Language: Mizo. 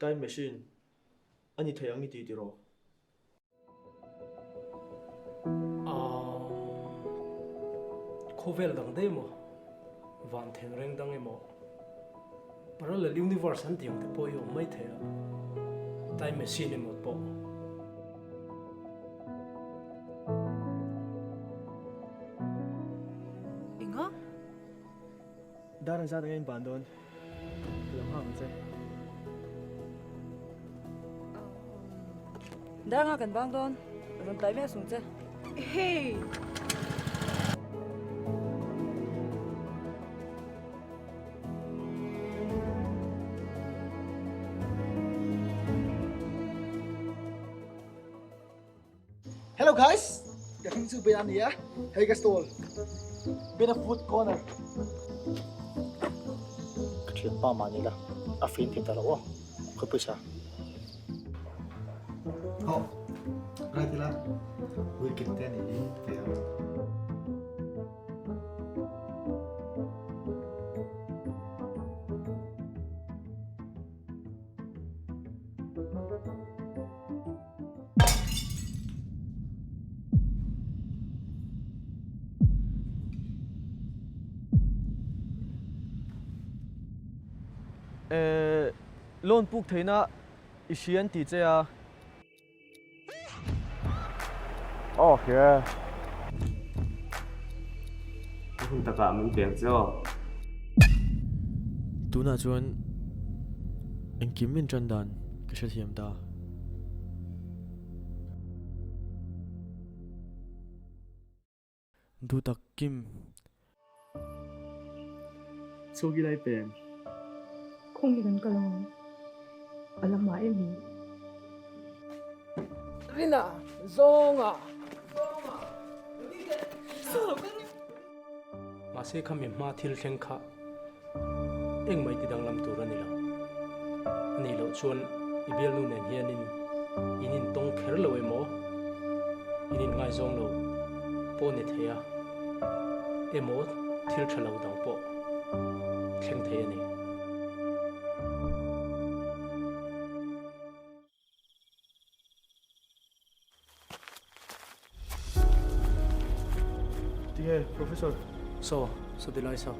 Time machine a ni thei ang i ti tiraw? Amm, khawvel dang daih emaw, van thengreng dang emaw, parallel universe an tih ang te pawh hi awm mai thei a, time machine emaw pawh. Enga? Dar an zat angin ban dawn ka lo nghak ang che. Dar nga kan bang dawn rawn tlai miah sung che. Hey! Hello guys! Ka hming chu Ben a ni a, hei ka stall Bena Food Corner. Ka thianpa mah ni la, a fin thei ta lo aw, khawi pawisa. Hawh, right ila, weekend te a nih hi kei ang. Eh, loan puk theihna i hria an ti che a. Aw hria e. Ka hun takah min pek che aw. Tunah chuan engkim min tan dan ka hrethiam ta. Duhtak Kim. Chhuak i lai pem. Khawng hi kan kal ang. A la hma em hi. Rina, Zawnga. Mahse khami hma thil thleng kha engmah i ti danglam tur a ni lo. A nih loh chuan i bialnu nen hianin in intawng kher lo emaw, in inngaizawng lo pawh ni thei a, emaw thil tha lo dang pawh thleng thei a ni. Tinge Professor? Saw, saw ti lai saw.